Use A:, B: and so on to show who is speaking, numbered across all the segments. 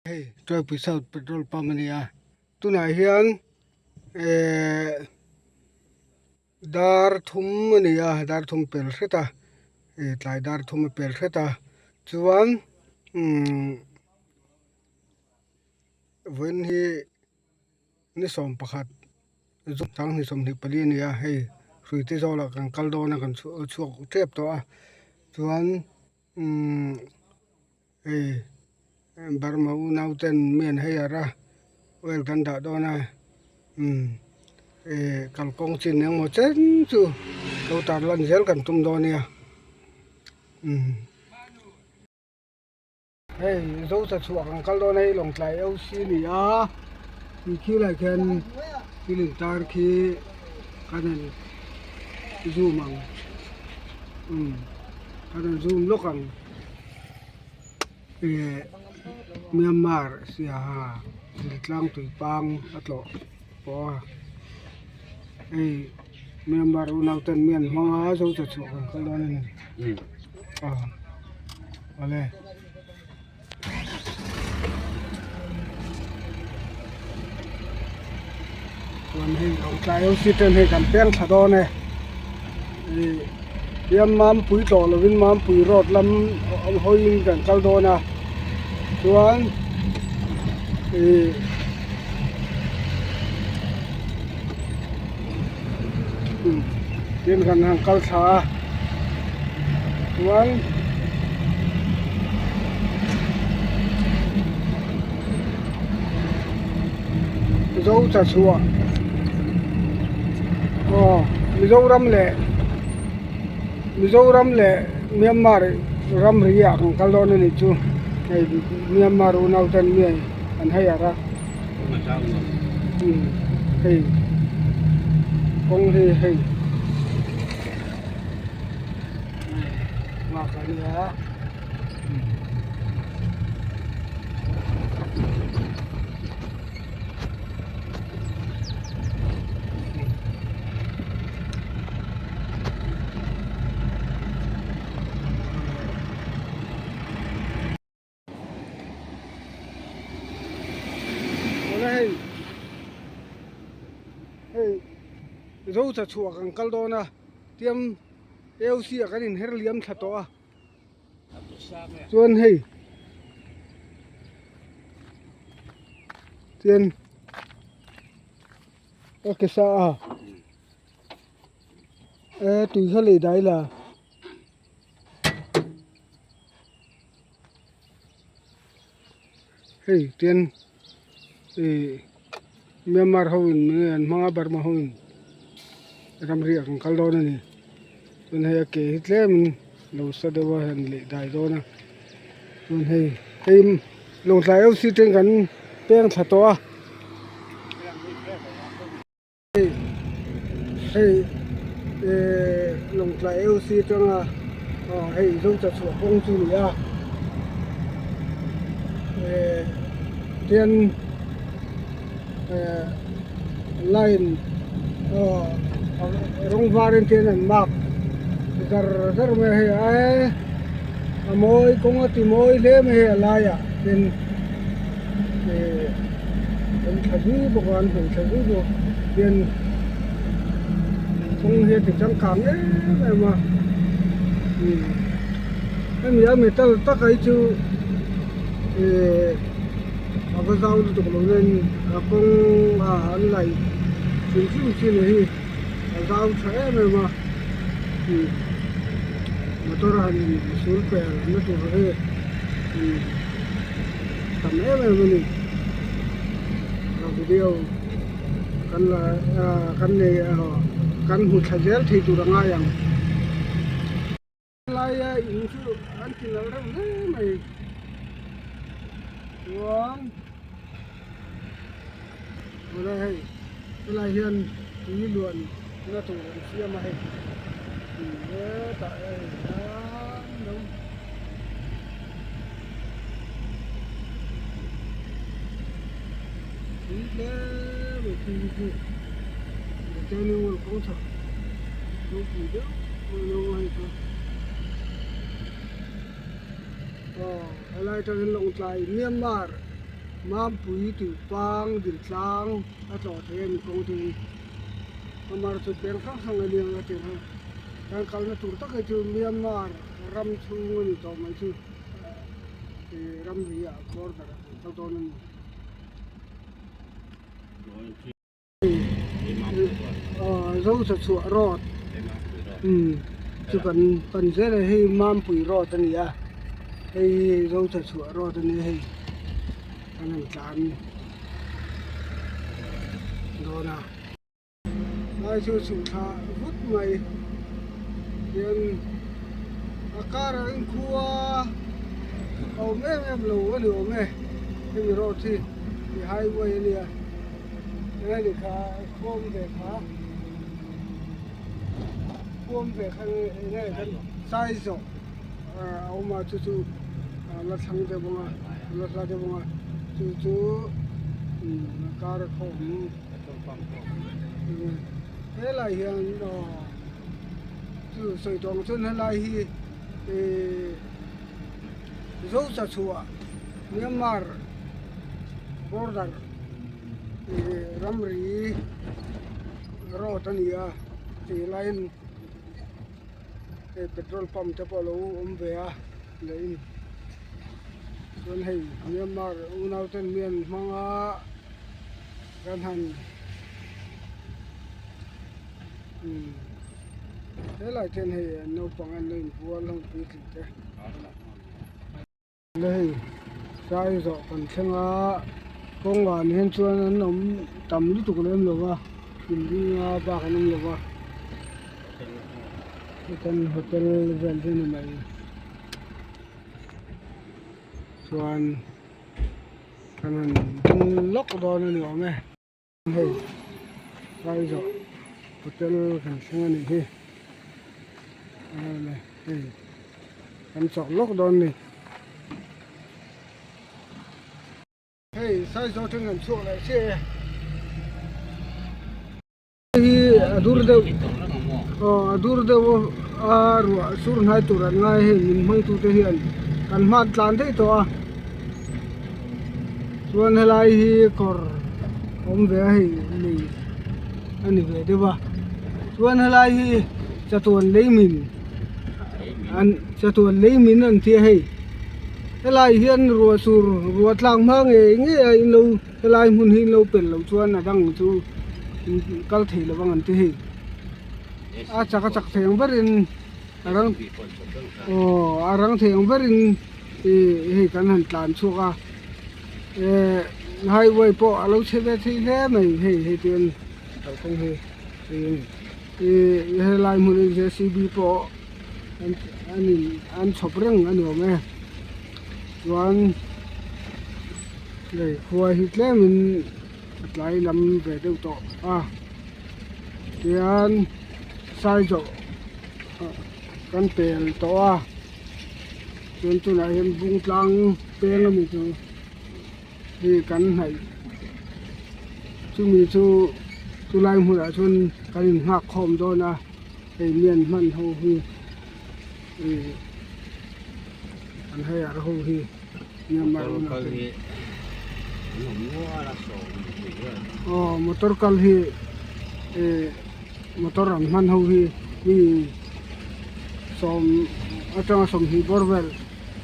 A: Hei Tuaipui South petrol pump a ni a tunah hian ehh dar thum a ni a dar thum pel hret a ih tlai dar thum a pel hret a chuan umm vawiin hi ni 11 zung ni 24 a ni a hei hruite zawlah kan kal dawn a kan chhuak tep tawh a chuan umm. Hei Burma unau ten mi an hei ar a oil kan dah dawn a umm eh kalkawng chin engemaw chen chu lo tar lan zel kan tum dawn a nia umm. Hei Zosa chhuah kan kal dawn a hei Lawngtlai OC a ni a tih khilai khian thil intar khi kan han zoom ang umm kan han zoom lawk ang. Eh Myanmar siaha Diltlang tuipang a tlawh pawh a hei Myanmar unau ten mi an hmang a zo cha chhuah kan kal dawn a ni aw awle. Chuan hei Lawngtlai ho si ten hei kan peng thla dawn e ih hian Mampui tlawh lovin Mampui road lam hawiin kan kal dawn a chuan ih tin kan han kal thla a chuan. Zo cha chhuah aw Mizoram leh Mizoram leh Myanmar ramri ah kan kal dawn a nih chu hei Myanmar unau ten mi an hei ar a hei kawng hi hei nghak a nia. Hei hei zo cha chhuah kan kal dawn a tiam AOC ah kan inher liam thla tawh a. Chuan hei chuan a ke sa a e tui kha lei dai la hei tian ih Myanmar ho in nge an hmang a Burma ho in ramri ah kan kal dawn a ni chuan hei a ke hi tlem in lo sa deuh a han leh dai dawn a chuan hei hei Lawngtlai ho si ten kan peng thla tawh a. Hei hei ehh Lawngtlai AOC atanga aw hei Zocha chhuah kawng chu a ni a ehh tian ehh line aw rawng var in tian an mark zar zar mai a hei eee a mawi kawng a ti mawi hle mai hei a laiah tin ehh an thla zui bawk a an hnaih thla zui bawk hian kawng hi a ti changkang em em a umm hemi a metal taka hi chu ehh a va zau lutuk lo nen a kawng a an laih hrim hrim chin hi a zau tha em em a umm motor a han insul pel na tur hi umm. Tam em em a ni a video kan la kan nei kan hmu thla zel thei tur a ngai ang laia in chu an ti nalh reuh hle mai chuan tunah hei helai hian tui luan na tur an siam a hei hetah hei hian lo. Tui hle mai thil hi chu retaining wall kawng chhak ropui deuh mai lo a hei chu aw helai atang hian Lawngtlai Myanmar. Mampui tih pang dil tlang a tlawh thei a ni kawng te hi. Amar chu peng hrang hrang a nia a tir a, kan kalna tur tak hi chu Myanmar ram chhung a ni tawh mai chu ih ramri ah border ah kan kal dawn a ni. Zochachhuah road chu kan pan zel a hei Mampui road a ni a hei hi Zochachhuah road a nia hei kan han tlan dawn a. Lai chu chhuh thla vut mai hian a karah hian khua a awm em em lo a ni awm e hemi road hi hi highway a nia eng a ni kha khuam ve kha khuam ve kha eng nge kan sai zawh a awm a chu chu la thlang deuh ang a la hla deuh ang a chu chu a kar a khawm. Helai hian aw chu sawi tawh ang chuan helai hi ihh Zochachhuah Myanmar border ihh ramri road a ni a tih laiin hei petrol pump te pawh a lo awm ve a leh in chuan hei Myanmar unau ten mi an hmang a. Kan han umm helai te hian hei naupang an lo inbual hlawm puitling te le hei sai zawh kan thleng a kawngah hian chuan an awm tam lutuk lem lo va inringa bak an awm lo va hetiang hotel vel te ni mai chuan. Kan han ding lawk dawn a ni awm e. Hei Saizawh hotel kan thleng a nih hi. Awle hei kan chawk lawk dawn a ni. Hei Saizawh atang kan chhuak leh chiah e. Hei hi a dur deuh aw a dur deuh a ruah sur hnai tur an ngai a hei min hmang tu te hian kan hman tlan daih tawh a chuan helai hi kawr awm ve a hei lui a ni ve deuh a chuan helai hi chatuan lei min an chatuan lei min an tia hei helai hian ruah sur ruah tlak hma ngei ngei a in lo. Helai hmun hi lo pel loh chuan a dang chu kal thei lo vang an ti hei. A chak a chak thei ang berin a rang aw a rang thei ang berin ih hei kan han tlan chhuak a eh highway pawh a lo chhe ve thei hle mai hei hei te an kalkawng hi ih helai hmun hi JCB pawh an in an chhawp reng a ni awm e chuan. Lei khua hi tlemin a tlai lam ve deuh tawh a tihian saizawh kan pel tawh a chuan tunah hian bung tlang peng ami chu hi kan hnaih chumi chu chulai hmunah chuan kan innghak khawm dawn a hei mian hman ho hi ih an hei ar ho hi.
B: Motor kal hi an awm nual a 20 vel.
A: Aw motor kal hi eh motor an hman ho hi mi sawm atanga 20 bawr vel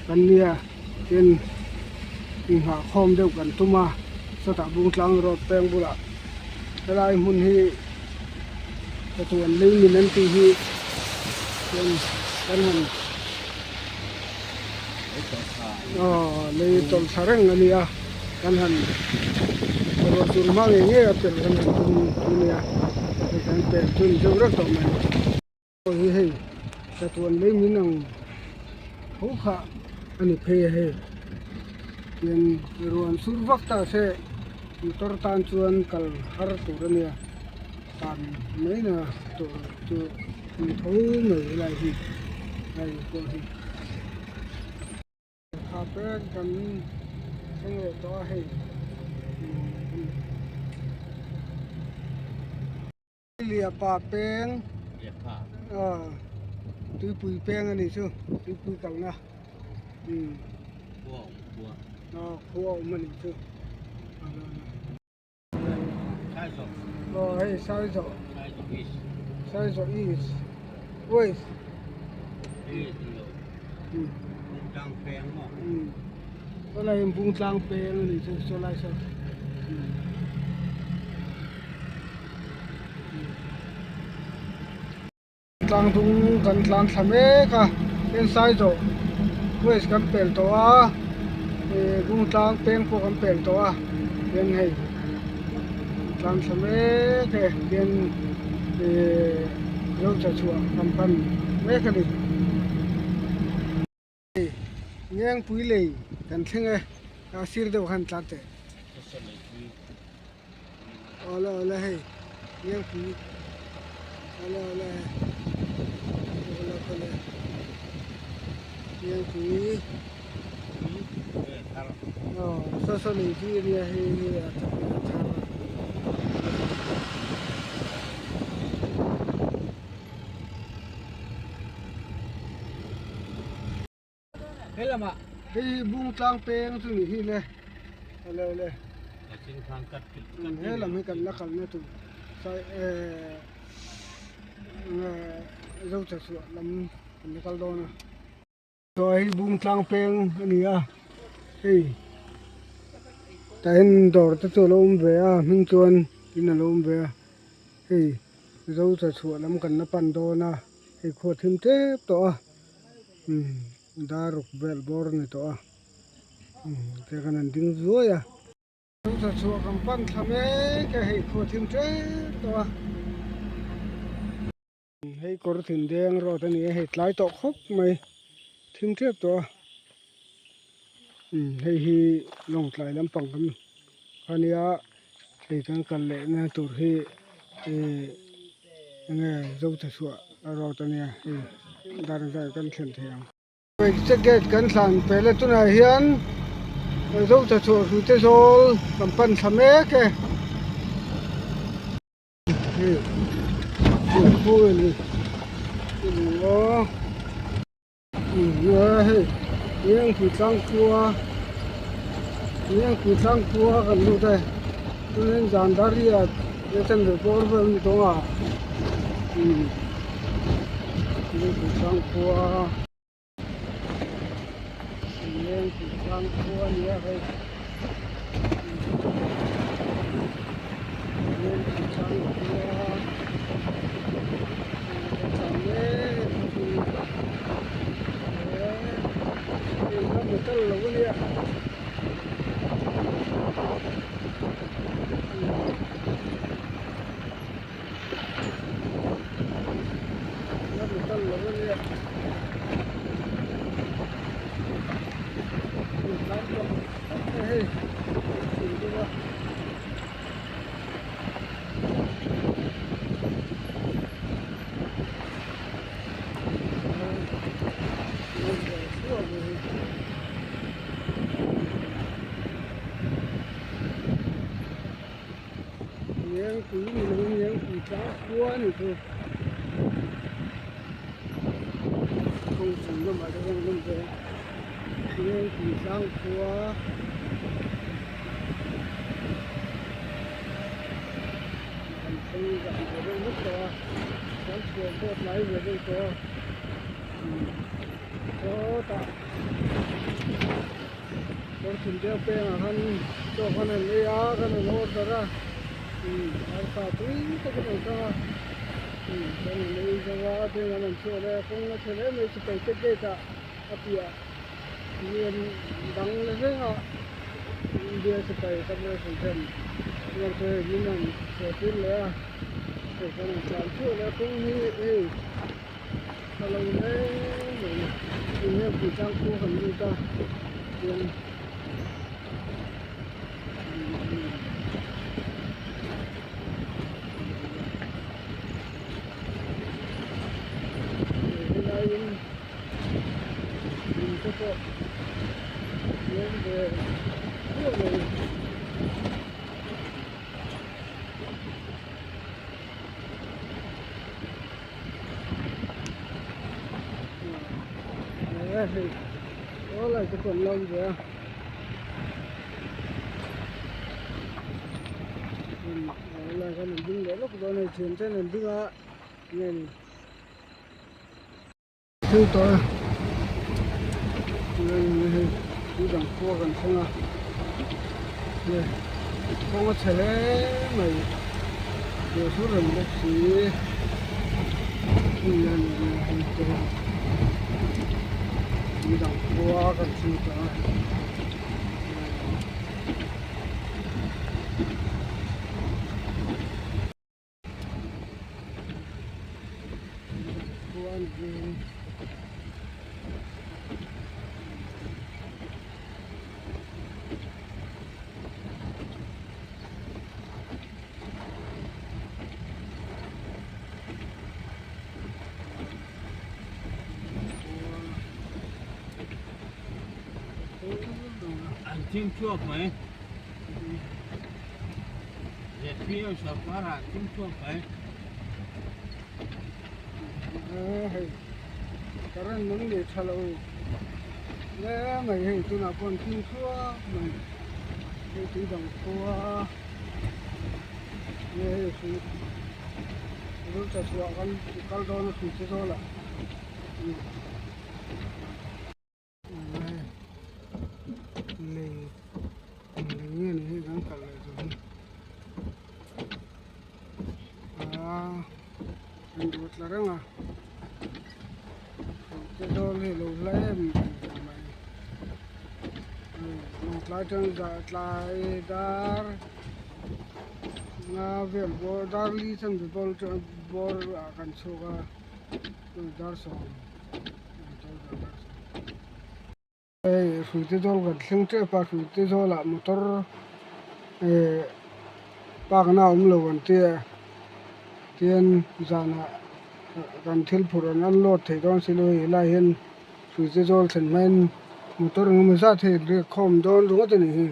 A: kan nia tin inghah khawm deuh kan tum a sawtah Bungtlang road peng bulah helai hmun hi chatuan lei min an tih hi chuan kan han. Aw lei tawlh thla reng a nia kan han ruah tur hma ngei ngei a pel kan han tum chu nia hei kan pel chu ni deuh reuh tawh mai pawh hi hei chatuan lei min ang tho kha a ni phei a hei tiang ruah an sur vak ta se motor tan chuan kal har tur a nia tan mai na tur chu a ni tho mai helai hi hei pawh hi. Kha pek kan thleng leh tawh a hei Liapa peng tuipui peng a nih chu tuipui kalna khua awm a nih chu. Aw hei Saizawh Saizawh East West Sawlai hi Bungtlang peng a nih chu sawlai saw Tlang dung kan tlan thla mek a heng Saizawh West kan pel tawh a ih Bungtlang peng pawh kan pel tawh a hian hei tlan thla mek e hian ih Zochachhuah kan pan mek a ni. Ngengpui lei kan thleng e a sir deuh khan tlar teh awle awle hei Ngengpui awle awle awle awle Ngengpui aw saw saw lei hi ania hei hi a thar. Hei hi Bungtlang peng chu ni hi le awle awle he lam hi kan la kalna tur sai ehh Zochachhuah lam kan la kal dawn a. Chaw hi Bungtlang peng a ni a hei tah hian dawr te chu a lo awm ve a hming chuan in a lo awm ve a hei Zochachhuah lam kan la pan dawn a hei khua thim tep tawh a umm dar ruk vel bawr a ni tawh a umm tiang an ding zuai a. Zochachhuah kan pan thla mek a hei khua thim tep tawh a. Hei kawr thin deng road a ni a hei tlai tawh khawp mai thim tep tawh a umm hei hi lawngtlai lampang kan a nia hei kan kal leh na tur hi ihh enge Zochachhuah road a nia hei dar zai kan thlen thei ang. Hmeichhe gate kan thlan pel a tunah hian Zochachhuah hrute zawl kan pan thla mek e. Hei tlang khua kan lut e chuanin zan dar riat chanve bawr vel a ni tawng a tlang khua. Leng tih tlang khua a ni a hei leng tih tlang khua a tlan mek hei ram a kal lo a nia. Ram a kal lo a nia. Hei Ngengpui ni lovin Ngengpui tlang khua a ni chu. Kawng chung lamah te hian an awm ve a Ngengpui tlang khua kan thleng zan ve deuh vek tawh a kan chhuah pawh tlai ve deuh tawh a sawtah kawr thum deuh pengah khan chaw khan an ei a khan an order a arsa tui takin an chang a kan an ei zo a then an an chhuah leh a kawng a chhe hle mai sipai te gate ah a piah lian dang la reng a India sipai corporation ten chuan chu hei min an chhuah tir leh a hei kan an tlan chhuah leh a kawng hi hei Ka lo hle mai a ni heng pui tlang khu kan lut a chuan helaiin in te pawh tlem ve viau mai. Hei aw lai te pawh an lo awm ve a. dawn a ni thian ten an ding a nge ni. Thil tawh e hei tui dang khua kan thleng a nge kawng a chhe hle mai ruah sur reng bawk si hei te tui dang khua kan thleng tawh a.
B: An thim thuak mai. ZPM sorkar ah thim thuak mai.
A: Hei current an nei tha lo hle mai hei tunah pawh an thim thuak mai hei tui dang khua nge hei hrui rul cha chhuah kan kal dawn a hrui te zawl ah. Lei lei nge ni hi kan kal leh tur hi aaa an duh tla reng a te zawl hi a lo hla em em mai tlai atang tlai dar nga vel bawr dar li chanve bawr ah kan chhuak a dar sawm. Hei hruite zawl kan thleng tep a hruite zawlah motor eh park na a awm lo an tia tihian zanah kan thil phurh an unload thei dawn si lo hei helaiah hian hruite zawl thlen hmain motor engemaw zat hei riak khawm dawn ringawt a ni hi.